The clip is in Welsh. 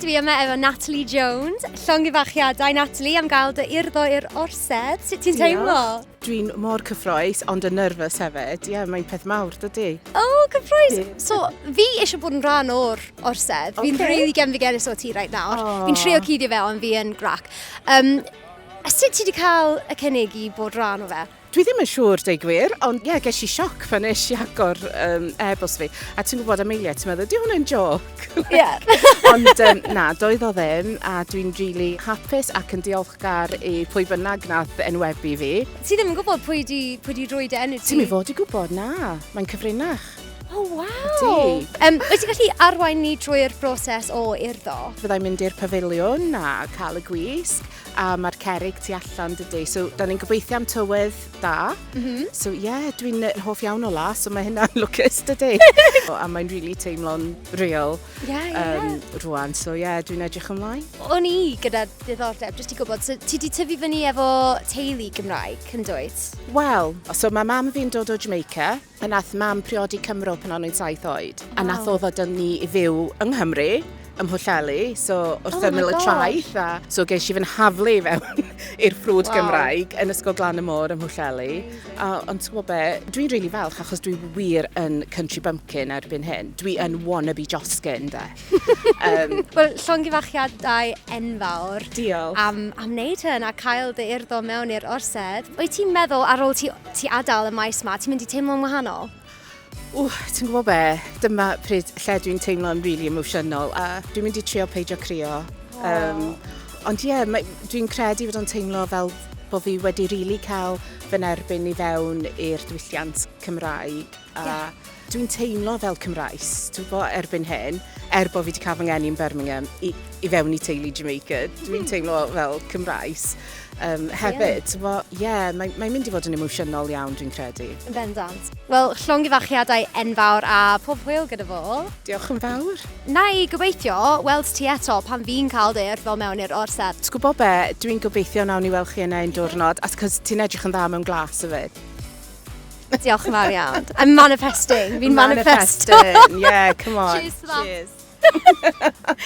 Dwi yma efo Natalie Jones. Llongyfarchiadau, Natalie, am gael dy urddo i'r orsedd. Sut ti'n teimlo? Dwi'n mor cyffroes, ond yn nervous hefyd. Ie, yeah, mae'n peth mawr, dydy? O, oh, cyffroes! So, fi eisiau bod yn rhan o'r orsedd. Fi'n really genfigennus o ti right nawr. Oh. Fi'n trio cuddio fe, ond fi yn grac. Sut ti wedi cael y cynnig i bod rhan o fe? Dwi ddim yn siŵr, deud gwir, ond ie, yeah, ges i sioc pan nes i agor e-bost fi. A ti'n gwybod am eiliad, ti'n meddwl, di hwn yn joc? Ie. Yeah. Ond na, doedd o ddim, a dwi'n really hapus ac yn diolchgar i pwy bynnag nath enwebu fi. Ti ddim yn gwybod pwy di roi dy enw ti? Ti'n mi fod i gwybod, na. Mae'n cyfrinach. Oh, waw! Wyt ti'n gallu arwain ni drwy'r broses o urddo? Fyddai'n mynd i'r pafiliwn a cael y gwisg, a mae'r cerrig tu allan, dydy. So, da ni'n gobeithio am tywydd da. So, ie, yeah, dwi'n hoff iawn o las, so mae hynna'n lwcus, dydy. A mae'n really teimlo'n real rwan. So, ie, yeah, dwi'n edrych ymlaen. O'n i gyda diddordeb, jyst i gwybod, so, ti di tyfu fyny efo teulu Gymraeg, yn dwyt? Wel, so mae mam fi'n dod o Jamaica, a nath mam priodi Cymro pan o'n i'n 7 oed. A nath o ddod â ni i fyw yng Nghymru, ym Mhwllheli, so wrth ymyl y traeth. A, so ges i fy nhaflu i fewn i'r ffrwd Gymraeg yn Ysgol Glan y Môr ym Mhwllheli. A, ond ti'n gwybod be, dwi'n really falch achos dwi wir yn country bumpkin erbyn hyn. Dwi yn wannabe Josgyn, de. Wel, llongyfarchiadau enfawr. Diolch. Am wneud hyn a cael dy urddo mewn i'r orsedd. Wyt ti'n meddwl ar ôl ti adael y maes ma, ti'n mynd i teimlo'n wahanol? Ww, ti'n gwybod be, dyma pryd lle dwi'n teimlo'n really emotional a dwi'n mynd i trio peidio crio. Ond ie, yeah, dwi'n credu fod o'n teimlo fel bod fi wedi really cael fy nerbyn i fewn i'r diwylliant Cymraeg. A dwi'n teimlo fel Cymraes, ti'n gwybod, erbyn hyn, er bod fi wedi cael fy ngeni yn Birmingham, i fewn i teulu Jamaica, dwi'n teimlo fel Cymraes hefyd. Ti'n gwybod, ie, yeah, mae mynd i fod yn emosiynol iawn, dwi'n credu. Yn bendant. Wel, llongyfarchiadau enfawr a pob hwyl gyda fo. Diolch yn fawr. Na i gobeithio weld ti eto pan fi'n cael dy urddo mewn i'r orsedd. Ti'n gwybod be, dwi'n gobeithio nawn ni weld chi yna un diwrnod, a cos ti'n edrych yn dda mewn glas hefyd. Diolch yn fawr iawn. I'm manifesting. Fi'n manifesto. Manifesting, yeah, come on. Cheers to that. Cheers.